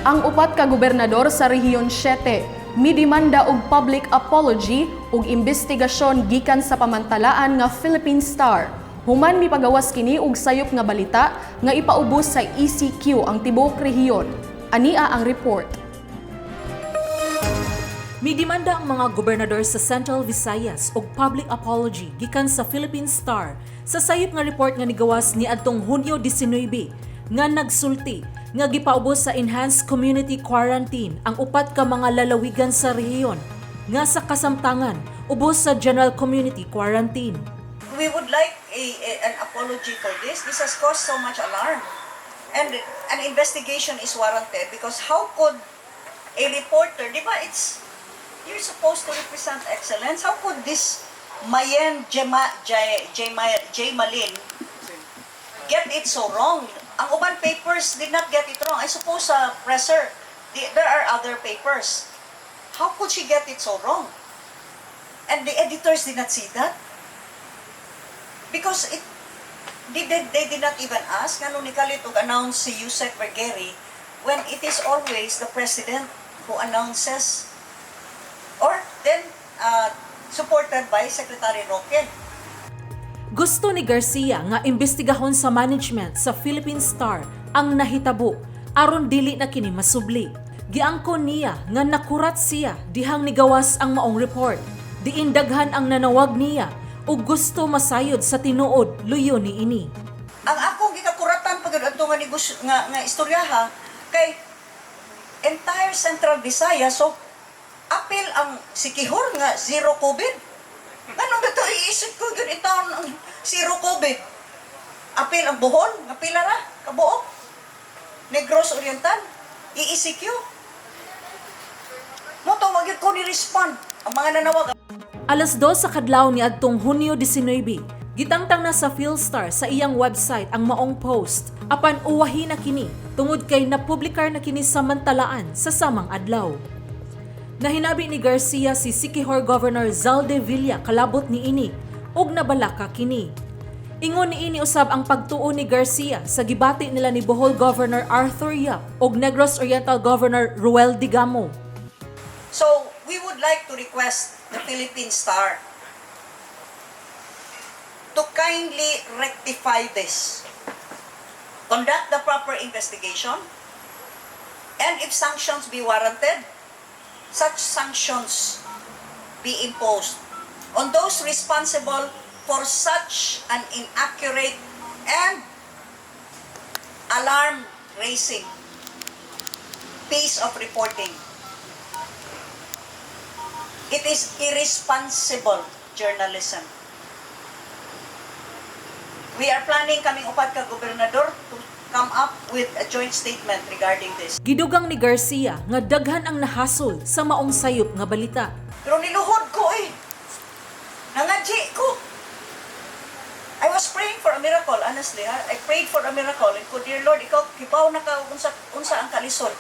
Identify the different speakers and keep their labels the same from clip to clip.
Speaker 1: Ang upat ka gobernador sa Rehiyon 7 midemanda og public apology ug imbestigasyon gikan sa pamantalaan nga Philippine Star. Human mipagawas kini og sayop nga balita nga ipaubos sa ECQ ang tibuok rehiyon. Ania ang report.
Speaker 2: Midemanda ang mga gobernador sa Central Visayas og public apology gikan sa Philippine Star sa sayop nga report nga nigawas ni adtong Hunyo 19 nga nagsulti nga gipaubos sa enhanced community quarantine ang upat ka mga lalawigan sa rehiyon nga sa kasamtangan ubos sa general community quarantine.
Speaker 3: We would like an apology for this. This has caused so much alarm. And an investigation is warranted because how could a reporter, di ba, you're supposed to represent excellence. How could this Mayen Jema, J, J, J Malin get it so wrong? Ang uban papers did not get it wrong. I suppose sa presser, there are other papers. How could she get it so wrong? And the editors did not see that? Because it they did not even ask ngano ni kalit og announce si Usec Vergeire when it is always the president who announces or then supported by Secretary Roque.
Speaker 2: Gusto ni Garcia nga imbestigahon sa management sa Philippine Star ang nahitabo aron dili na kini masubli. Giangkon niya nga nakurat siya dihang nigawas ang maong report. Diin daghan ang nanawag niya ug gusto masayod sa tinuod luyo ni ini.
Speaker 3: Ang akong gikakuratan pag adto nga negosyo nga istoryaha kay entire Central Visayas, so apil ang Siquijor nga zero COVID. Nganong dito iisip ko gyud in town ang zero COVID? Apil ang Bohol nga pila ra kabuok. Negros Oriental, EECQ. Mao to wa gyud ko ni respond ang mga nanawag.
Speaker 2: Alas 2 sa kadlaw ni adtong Hunyo 19, gitangtang na sa Philstar sa iyang website ang maong post apan uwahi na kini tungod kay napublikar na kini sa mantalaan sa samang adlaw. Nahinabi ni Garcia si Siquijor Governor Zaldy Villa kalabot ni ini ug nabalaka kini. Ingon ni ini usab ang pagtuo ni Garcia sa gibati nila ni Bohol Governor Arthur Yap ug Negros Oriental Governor Roel Degamo.
Speaker 3: So, we would like to request the Philippine Star to kindly rectify this. Conduct the proper investigation, and if sanctions be warranted, such sanctions be imposed on those responsible for such an inaccurate and alarm-raising piece of reporting. It is irresponsible journalism. We are planning, kaming upat ka gobernador, to come up with a joint statement regarding this.
Speaker 2: Gidugang ni Garcia nga daghan ang nahasol sa maong sayop nga balita.
Speaker 3: Pero niluhod ko eh. Nangadji ko. I was praying for a miracle, honestly. Ha? I prayed for a miracle. And ko, "Dear Lord, ikaw, kibaw na ka unsa ang kalisod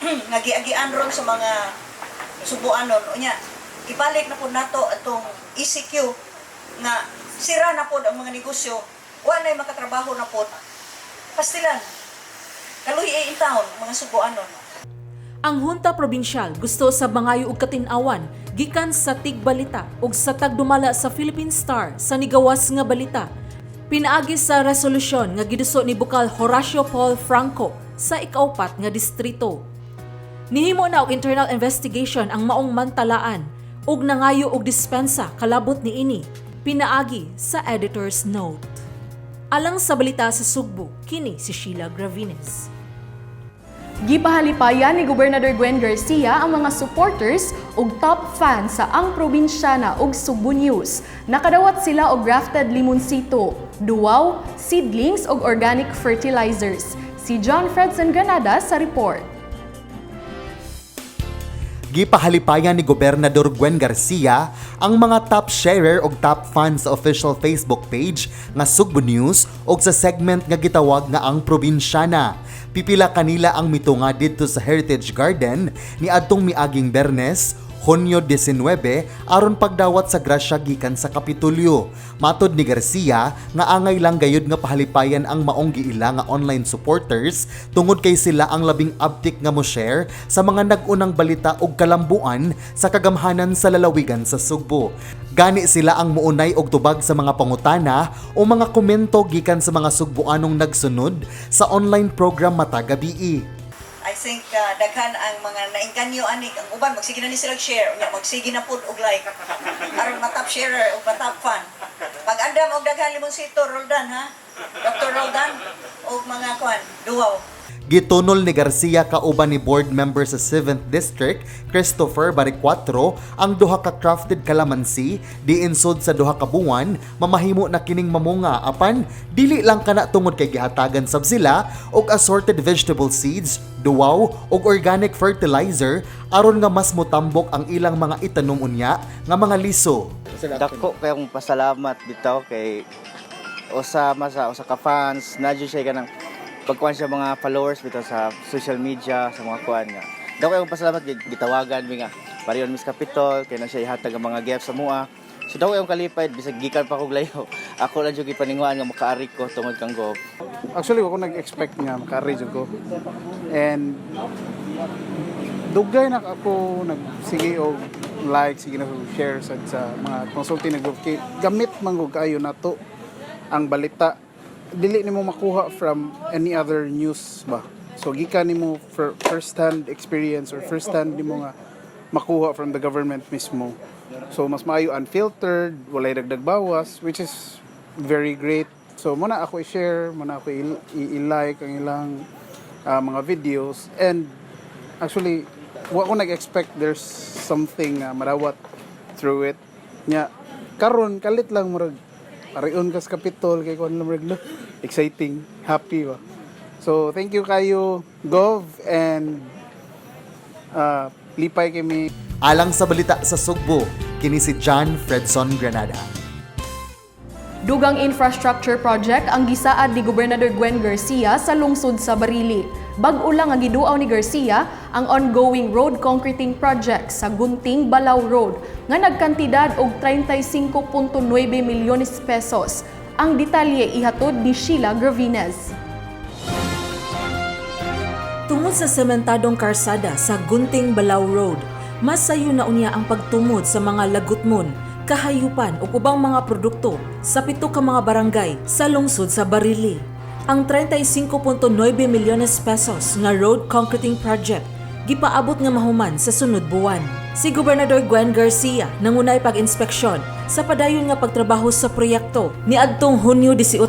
Speaker 3: nga giagian ron sa mga Sugbuanon." Unya, ibalik na po nato atong ECQ nga sira na po ang mga negosyo. Wa na'y makatrabaho na po. Pastilan. Kaluhi in town, mga Sugbuanon.
Speaker 2: Ang Hunta Probinsyal gusto sa mangayo og katin-awan gikan sa tigbalita ug sa tagdumala sa Philippine Star sa nigawas nga balita. Pinaagi sa resolusyon nga giduso ni Bukal Horacio Paul Franco sa ikaupat nga distrito. Nihimo na og internal investigation ang maong mantalaan ug nangayo og dispensa kalabot niini pinaagi sa editor's note. Alang sa Balita sa Sugbo, kini si Sheila Gravines.
Speaker 1: Gipahalipayan ni Gobernador Gwen Garcia ang mga supporters ug top fans sa Ang Probinsyana ug Sugbo News. Nakadawat sila og grafted limoncito, duwaw, seedlings ug organic fertilizers. Si John Fredson Granada sa report.
Speaker 4: Gipahalipayan ni Gobernador Gwen Garcia ang mga top sharer og top fans sa official Facebook page nga Sugbo News og sa segment nga gitawag nga Ang Probinsyana. Pipila kanila ang mitunga didto sa Heritage Garden ni adtong miaging Bernes. Hunyo 19, aron pagdawat sa grasya gikan sa Kapitolyo. Matod ni Garcia nga angay lang gayud nga pahalipayan ang maong giila nga online supporters tungod kay sila ang labing abtik nga mo share sa mga nag-unang balita og kalambuan sa kagamhanan sa lalawigan sa Sugbo. Gani sila ang muunay og tubag sa mga pangutana o mga komento gikan sa mga Sugboanong nagsunod sa online program matag gabii.
Speaker 3: I think daghan ang mga naingkanyo ani, ang uban magsige na ni sila share, unya magsige na pud og like aron ma-top sharer ug ma-top fan. Pag-andam og daghan limonsito, Roldan, ha, Dr. Roldan, og mga kuan duwaw.
Speaker 4: Gitunol ni Garcia kauban ni board member sa 7th District, Christopher Baricuatro, ang duha ka crafted kalamansi diin sud sa 2 ka buwan mamahimo na kining mamunga, apan dili lang kana tungod kay gihatagan sab sila og assorted vegetable seeds, duwaw ug organic fertilizer aron nga mas motambok ang ilang mga itanom unya nga mga liso.
Speaker 5: Dako kayong pasalamat bitaw kay usa man sa usa ka fans na jud siya kanang pagkuan siya mga followers bitaw sa social media sa mga kuan nga. Dako kayong pasalamat, gitawagan mi nga parion Miss Capitol kay na siya ihatag ang mga gifts sa mua. So dako kayong kalipay bisag gikan pa kog layo. Ako lang jud gipaninguan nga makaari ko tungod kang Gov.
Speaker 6: Actually, ako nag-expect nga makaari jud ko. And dugay na ako nagsige og like, sige na og share sa mga consulting nag kay gamit man gud kaayo nato ang balita. Dili nimo makuha from any other news ba. So gikan nimo first hand experience or first hand nimo nga makuha from the government mismo. So mas maayo unfiltered, walay dagdag bawas, which is very great. So mao na ako i-share, mao na ako i-like ang ilang mga videos, and actually wa ko nag-expect there's something na marawat through it. Nya karon kalit lang murag parion kas Capitol kay kuan lang murag lo, exciting, happy ba. So thank you kayo, Gov, and lipay kami.
Speaker 4: Alang sa balita sa Sugbo, kini si John Fredson Granada.
Speaker 1: Dugang infrastructure project ang gisaad ni Gobernador Gwen Garcia sa lungsod sa Barili. Bag-o lang ang giduaw ni Garcia ang ongoing road concreting project sa Gunting Balao Road nga nagkantidad og 35.9 milyones pesos. Ang detalye ihatod ni Sheila Gravines.
Speaker 2: Tungod sa sementadong karsada sa Gunting Balao Road, mas sayo na unya ang pagtumod sa mga lagutmon, kahayupan ug ubang mga produkto sa pito ka mga barangay sa lungsod sa Barili. Ang 35.9 milyones pesos nga road concreting project gipaabot nga mahuman sa sunod buwan. Si Gobernador Gwen Garcia nangunay pag-inspeksyon sa padayon nga pagtrabaho sa proyekto niadtong Hunyo 18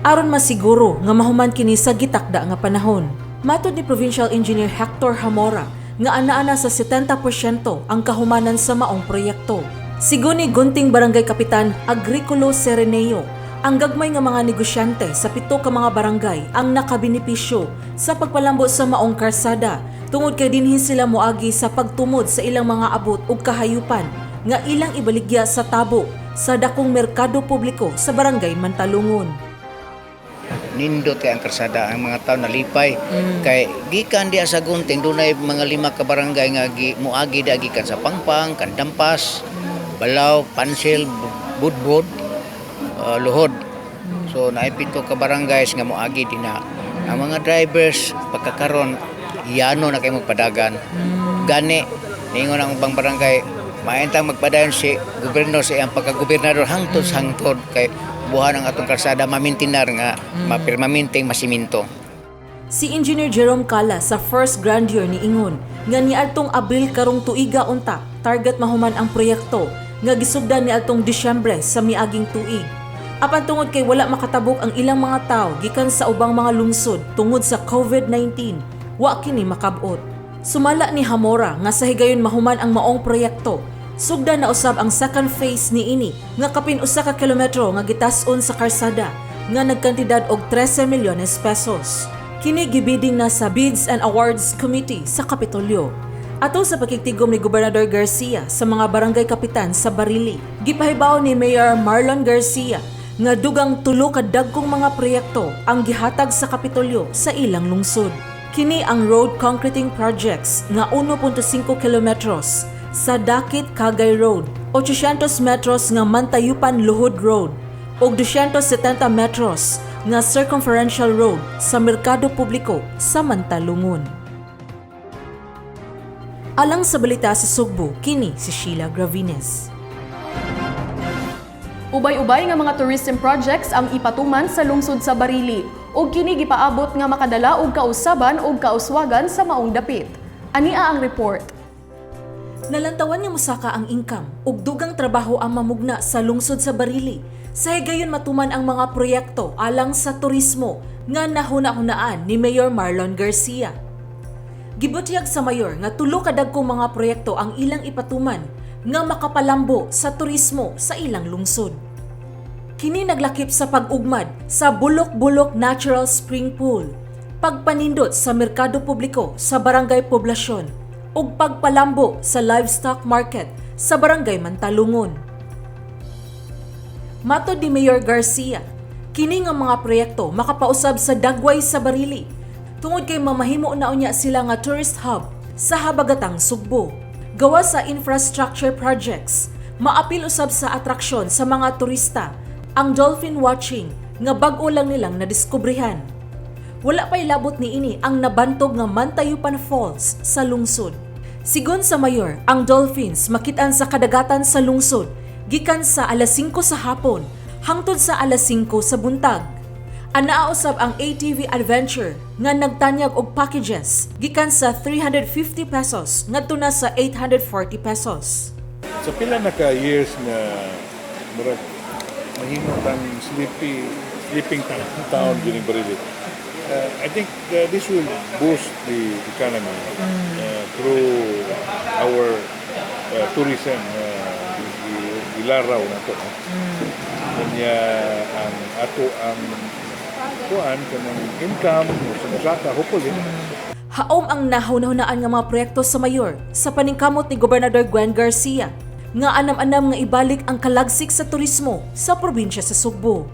Speaker 2: aron masiguro nga mahuman kini sa gitakda nga panahon. Matod ni Provincial Engineer Hector Hamora nga ana-ana sa 70% ang kahumanan sa maong proyekto. Sigon ni Gunting Barangay Kapitan Agricolo Sereneo, ang gagmay nga mga negosyante sa pito ka mga barangay ang nakabenepisyo sa pagpalambo sa maong karsada tungod kay dinhi sila moagi sa pagtumod sa ilang mga abot ug kahayupan nga ilang ibaligya sa tabo sa dakong merkado publiko sa Barangay Mantalungon.
Speaker 7: Nindot kay ang karsada, ang mga tao nalipay kay gikan diya sa Gunting dunay mga lima ka barangay nga gi, muagi da gikan sa Pangpang, Kandampas, Balao, Pansil, Budbud, Luhod. So naay pito ka barangays nga moagi dinha. Ang mga drivers pagkakaron yano na kay magpadagan. Gani ningon ang ubang barangay, maayong magpadayon si gobyerno sa iyang pagkagobernador hangtod sa hangtod kay buhan ang atong karsada mamintinar nga mapirmaminteng masiminto.
Speaker 2: Si Engineer Jerome Cala sa First Grandeur ni ingon nga niadtong Abril karong tuiga unta target mahuman ang proyekto nga gisugdan niadtong Disyembre sa miaging tuig. Apan tungod kay wala makatabok ang ilang mga tao gikan sa ubang mga lungsod tungod sa COVID-19, wa kini makabot. Sumala ni Hamora nga sa higayon mahuman ang maong proyekto, sugdan na usab ang second phase niini nga kapin 1 ka kilometro nga gitas-on sa karsada nga nagkantidad og 13 milyones pesos. Kini gibiding na sa Bids and Awards Committee sa Kapitolyo. Ato sa pakigtigom ni Gobernador Garcia sa mga barangay kapitan sa Barili, gipahibaw ni Mayor Marlon Garcia nga dugang tulo ka dagkong mga proyekto ang gihatag sa Kapitolyo sa ilang lungsod. Kini ang road concreting projects nga 1.5 kilometros. sa Dakit Cagay Road, 800 metros nga Mantayupan Luhod Road ug 270 metros nga Circumferential Road sa Merkado Publiko sa Mantalungon. Alang sa balita sa Sugbo, kini si Sheila Gravines.
Speaker 1: Ubay-ubay nga mga tourism projects ang ipatuman sa lungsod sa Barili ug kini gipaabot nga makadala og kausaban ug kauswagan sa maong dapit. Ania ang report.
Speaker 2: Nalantawan nga mosaka ang income ug dugang trabaho ang mamugna sa lungsod sa Barili. Sa higayon matuman ang mga proyekto alang sa turismo nga nahuna-hunaan ni Mayor Marlon Garcia. Gibutyag sa mayor nga tulo ka dagkong mga proyekto ang ilang ipatuman nga makapalambo sa turismo sa ilang lungsod. Kini naglakip sa pag-ugmad sa Bulok-Bulok Natural Spring Pool, pagpanindot sa merkado publiko sa Barangay Poblasyon, ug pagpalambo sa livestock market sa Barangay Mantalungon. Matod ni Mayor Garcia, kini nga mga proyekto makapausab sa dagway sa Barili tungod kay mamahimo na unya sila nga tourist hub sa habagatang Sugbo. Gawa sa infrastructure projects, maapil usab sa atraksyon sa mga turista ang dolphin watching nga bag-o lang nilang nadiskubrehan. Wala pa'y labot niini ang nabantog nga Mantayupan Falls sa lungsod. Sigon sa mayor, ang dolphins makitaan sa kadagatan sa lungsod gikan sa alas 5 sa hapon hangtod sa alas 5 sa buntag. Anaa usab ang ATV Adventure nga nagtanyag og packages gikan sa 350 pesos ngadto na sa 840 pesos.
Speaker 8: Sa pila na ka years nga murag mahimo tang sleeping town during Barili. I think this will boost the economy through our tourism ilaraw na to. No? Kanya ang ato ang kuan kanang income sa musaka, hopefully.
Speaker 2: Haom ang nahunahunaan nga mga proyekto sa mayor sa paningkamot ni Gobernador Gwen Garcia nga anam-anam nga ibalik ang kalagsik sa turismo sa probinsya sa Sugbo.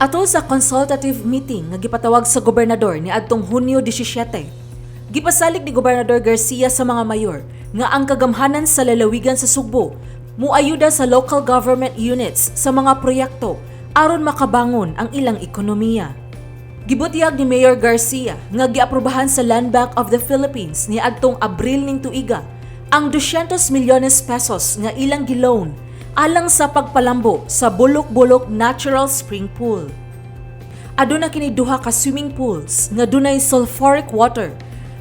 Speaker 2: Atol sa consultative meeting nga gipatawag sa gobernador ni adtong Hunyo 17, gipasalig ni Gobernador Garcia sa mga mayor nga ang kagamhanan sa lalawigan sa Sugbo muayuda sa local government units sa mga proyekto aron makabangon ang ilang ekonomiya. Gibutyag ni Mayor Garcia nga giaprobahan sa Land Bank of the Philippines ni adtong Abril ning tuiga ang 200 milyones pesos nga ilang giloan alang sa pagpalambo sa Bulok-Bulok Natural Spring Pool. Aduna kini duha ka swimming pools nga dunay sulfuric water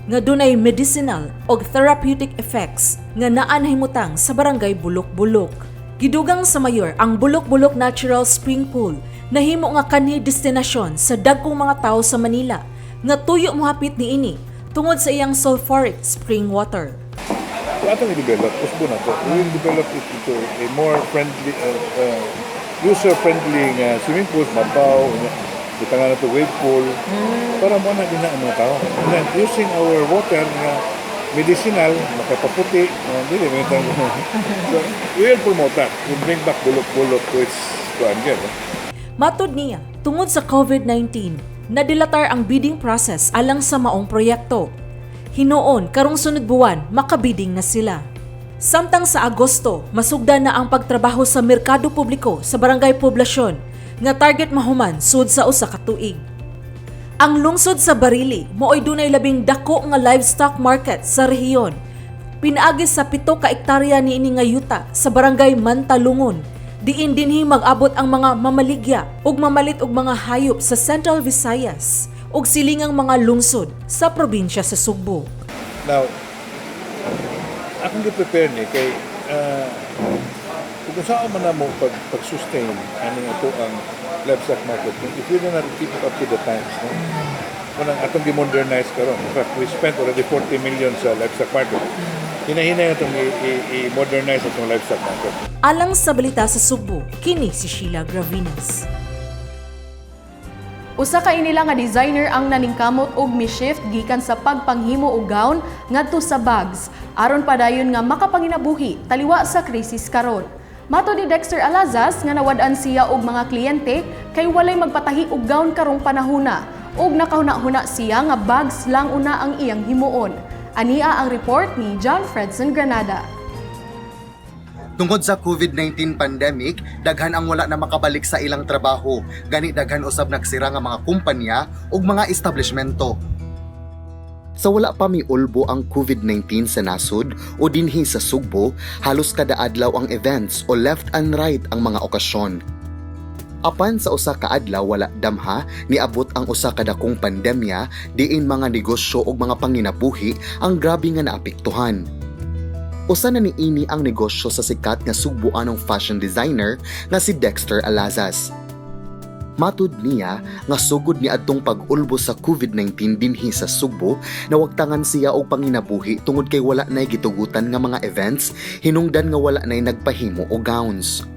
Speaker 2: nga dunay medicinal og therapeutic effects nga naa nahimutang sa Barangay Bulok-Bulok. Gidugang sa mayor, ang Bulok-Bulok Natural Spring Pool nahimo nga kanhi destinasyon sa dagkong mga tawo sa Manila nga tuyo mohapit niini tungod sa iyang sulfuric spring water.
Speaker 8: So atong i-develop, usbo na to. We will develop it into a more friendly, user-friendly nga swimming pools, mabaw, butangan na to wave pool, para mo na din na ang mga tao. And then, using our water nga medicinal, makapaputi, dili, may tao. So, we will promote that. We bring back Bulok-Bulok to its kuan no?
Speaker 2: Matod niya, tungod sa COVID-19, nadilatar ang bidding process alang sa maong proyekto. Hinuon, karong sunod buwan, makabidding na sila. Samtang sa Agosto, masugdan na ang pagtrabaho sa merkado publiko sa Barangay Poblasyon nga target mahuman sud sa usa ka tuig. Ang lungsod sa Barili mao'y dunay labing dako nga livestock market sa rehiyon. Pinaagi sa 7 ka ektarya niini nga yuta sa Barangay Mantalungon. Diin dinhi mag-abot ang mga mamaligya ug mamalit og mga hayop sa Central Visayas ug silingang mga lungsod sa probinsya sa Sugbo.
Speaker 8: Now, akong gi-prepare ni kay kung saan man namo pag-sustain aning ato ang livestock market, if we do not keep up to the times, no? Munang atong gi-modernize karon. In fact, we spent already 40 million sa livestock market. Hinahinay atong i-modernize atong livestock market.
Speaker 2: Alang sa balita sa Sugbo, kini si Sheila Gravines.
Speaker 1: Usa ka inila nga designer ang naningkamot og mi-shift gikan sa pagpanghimo og gown ngadto sa bags aron padayon nga makapanginabuhi taliwa sa krisis karon. Matod ni Dexter Alazas nga nawad-an siya og mga kliyente kay walay magpatahi og gown karong panahuna ug nakahuna-huna siya nga bags lang una ang iyang himuon. Ania ang report ni John Fredson Granada.
Speaker 4: Tungod sa COVID-19 pandemic, daghan ang wala na makabalik sa ilang trabaho. Gani daghan usab nagsira nga mga kumpanya ug mga establishmento. Sa wala pa miulbo ang COVID-19 sa nasod o dinhi sa Sugbo, halos kada adlaw ang events o left and right ang mga okasyon. Apan sa usa ka adlaw, wala damha niabot ang usa ka dakong pandemya diin mga negosyo ug mga panginabuhi ang grabe nga naapektuhan. Usa na niini ang negosyo sa sikat nga Sugbuanong fashion designer nga si Dexter Alazas. Matud niya nga sugod ni adtong pag-ulbo sa COVID-19 dinhi sa Sugbo, nawagtangan siya og panginabuhi tungod kay wala nay gitugutan nga mga events hinungdan nga wala nay nagpahimo og gowns.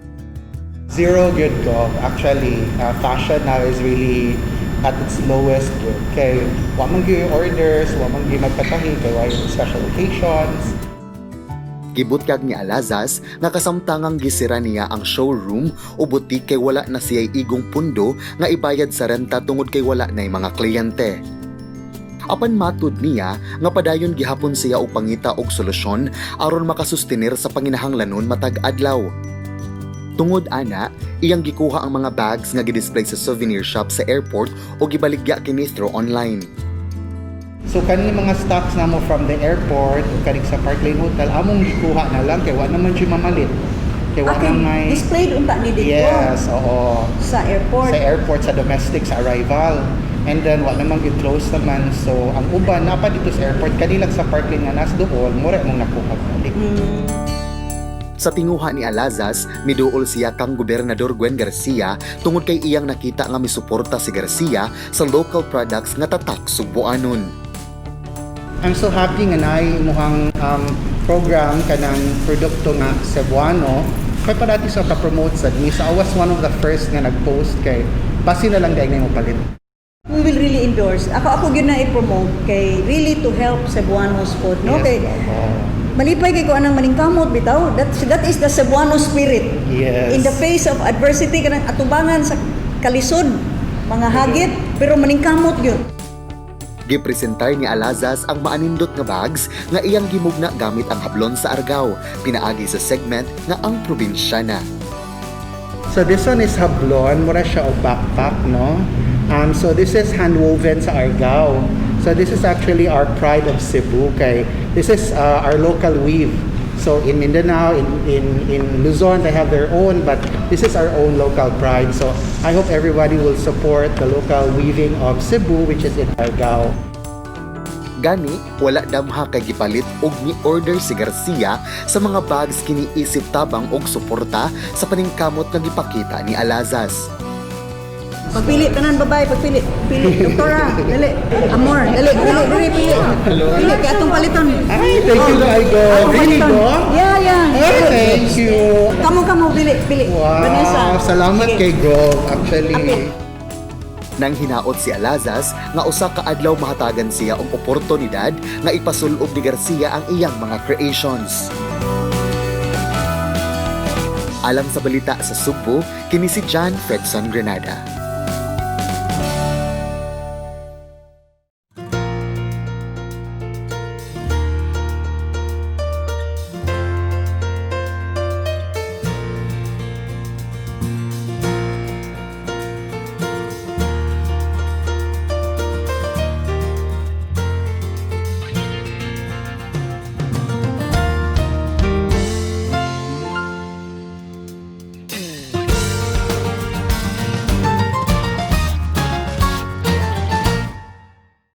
Speaker 9: Zero good go. Actually, fashion now is really at its lowest good. Kay wa man gyud orders, wa man gyud magpatahi kay wa yung special occasions.
Speaker 4: Gibutyag ni Alazas nga kasamtangang gisira niya ang showroom o boutique kay wala na siya'y igong pundo nga ibayad sa renta tungod kay wala na'y mga kliyente. Apan matud niya nga padayon gihapon siya og pangita og solusyon aron makasustenir sa panginahanglanon matag adlaw. Tungod ana, iyang gikuha ang mga bags nga gidisplay sa souvenir shop sa airport o gibaligya kini through online.
Speaker 9: So kani mga stocks namo from the airport ug kaning sa Park Lane Hotel among gikuha na lang kay wa naman siya mamalit. Kay wa
Speaker 3: Okay,
Speaker 9: na may
Speaker 3: displayed unta ni dito
Speaker 9: Yes, oo.
Speaker 3: sa airport.
Speaker 9: Sa airport, sa domestic, sa arrival. And then wa namang i-close naman. So ang uban naa pa dito sa airport kani lang sa Park Lane nga nas duol, mura mong nakuha balik.
Speaker 4: Sa tinguha ni Alazas, miduol siya kang Gobernador Gwen Garcia tungod kay iyang nakita nga misuporta si Garcia sa local products nga tatak Sugbuanon.
Speaker 9: I'm so happy nga naay imuhang program kanang produkto nga Cebuano kay padati sa ka-promote sad mi. So I was one of the first nga nag-post kay basi na lang dahil mo palit.
Speaker 3: We will really endorse. Ako gyud na i-promote kay really to help Cebuanos pod, no?
Speaker 9: Yes,
Speaker 3: Kay
Speaker 9: oo.
Speaker 3: malipay kay ko anang maningkamot bitaw. That is the Cebuano spirit. In the face of adversity, kanang atubangan sa kalisod, mga hagit, pero maningkamot gyud.
Speaker 4: Gipresentar ni Alazas ang maanindot nga bags nga iyang gimugna gamit ang hablon sa Argao, pinaagi sa segment nga Ang Probinsyana.
Speaker 9: So this one is hablon, mura siya og backpack, no? So this is handwoven sa Argao. So this is actually our pride of Cebu kay this is our local weave. So in Mindanao, in Luzon, they have their own, but this is our own local pride. So I hope everybody will support the local weaving of Cebu, which is in Argao.
Speaker 4: Gani, wala damha kay gipalit og ni-order si Garcia sa mga bags kini isip tabang og suporta sa paningkamot nga gipakita ni Alazas.
Speaker 3: Pagpili tanan babae, pagpili. Pili, doktora, dali. Amor, dali, dali, dali, pili. Pili kay atong paliton.
Speaker 9: Ay, thank you, Aigo.
Speaker 3: Atong
Speaker 9: Really,
Speaker 3: paliton.
Speaker 9: Go?
Speaker 3: Yeah.
Speaker 9: Ay, thank you.
Speaker 3: Kamo kamo pili, pili.
Speaker 9: Wow,
Speaker 3: Vanessa.
Speaker 9: salamat
Speaker 3: Sige.
Speaker 9: kay Gov, actually.
Speaker 3: Apil.
Speaker 4: Nang hinaot si Alazas nga usa ka adlaw mahatagan siya og oportunidad nga ipasulob ni Garcia ang iyang mga creations. Alang sa balita sa Sugbo, kini si John Fredson Granada.